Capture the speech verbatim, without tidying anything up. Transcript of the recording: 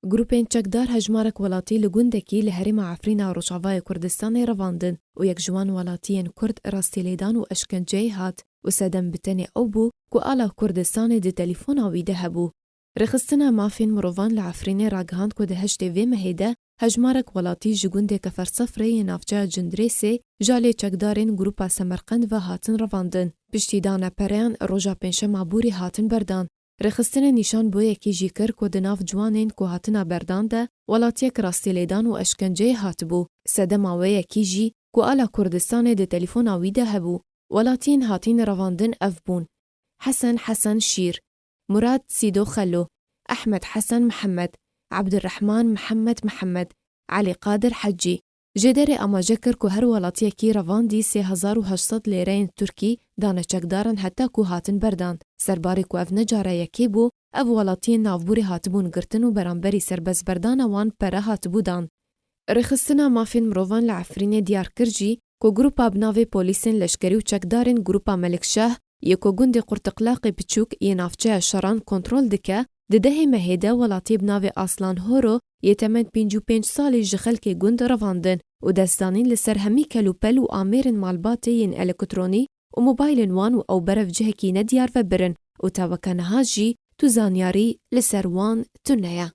Grûpên çekdar hejmarek welatî li gundekî li herêma Efrîna Rojavayê Kurdistanê revandin û yek ji wan welatiyên Kurd rastî lêdan û eşkenceyê hat û sedem bi tenê ew bû ku ala Kurdistanê di telefona wî de hebû. Rêxistina Mafên Mirovan li Efrînê ragihand ku di heştê vê mehê de hejmarek welatî ji gundê Kefersefrê yê navçeya Cindirêsê ji alê çekdarên Grûpa Semerqend ve hatin revandin. Piştî dana pereyan roja Pêncşema borî hatin berdan. Rêxistinê nîşan bo yekî jî kir ku di nav ciwanên ku hatine berdan de welatiyek rastî lêdan û eşkenceyê hatibû. Sedema wê yekî jî ku ala Kurdistanê di telefona wî de hebû. Welatiyên hatîn revandin ev bûn: Hesen Hesen Şîr, Murad Sîdo Xelo, Ehmed Hesen Mihemed, Ebdurrehman Mihemed Mihemed, Elî Qadir Hecî. Jêderê amaje kir ku her welatiyekî revandî sê hezar û heşt sed lêreyên Tirkî dane çekdaran heta ku hatin berdan. Serbarê ku ev ne cara yekê bû, ev welatiyên navborî hatibûn girtin û beramberî serbestberdana wan pere hatibû dan. Rêxistina Mafên Mirovan li Efrînê diyar kir jî ku grûpa bi navê polîsên leşkerî û çekdarên grûpa Melikşah yê ku gundê Qurtiqlaqê Piçûk yê navçeya Şeran kontrol dike, di dehê mehê de welatiyê bi navê Aslan Horo yê temen pêncî û pênc salî ji xelkê gund revandin û destdanîn li ser hemî kelûpel û amêrên malbatê yên elektronî û mobaylên wan û ew berev cihekî nediyar ve birin û ta weke niha jî tu zanyarî li ser wan tune ye.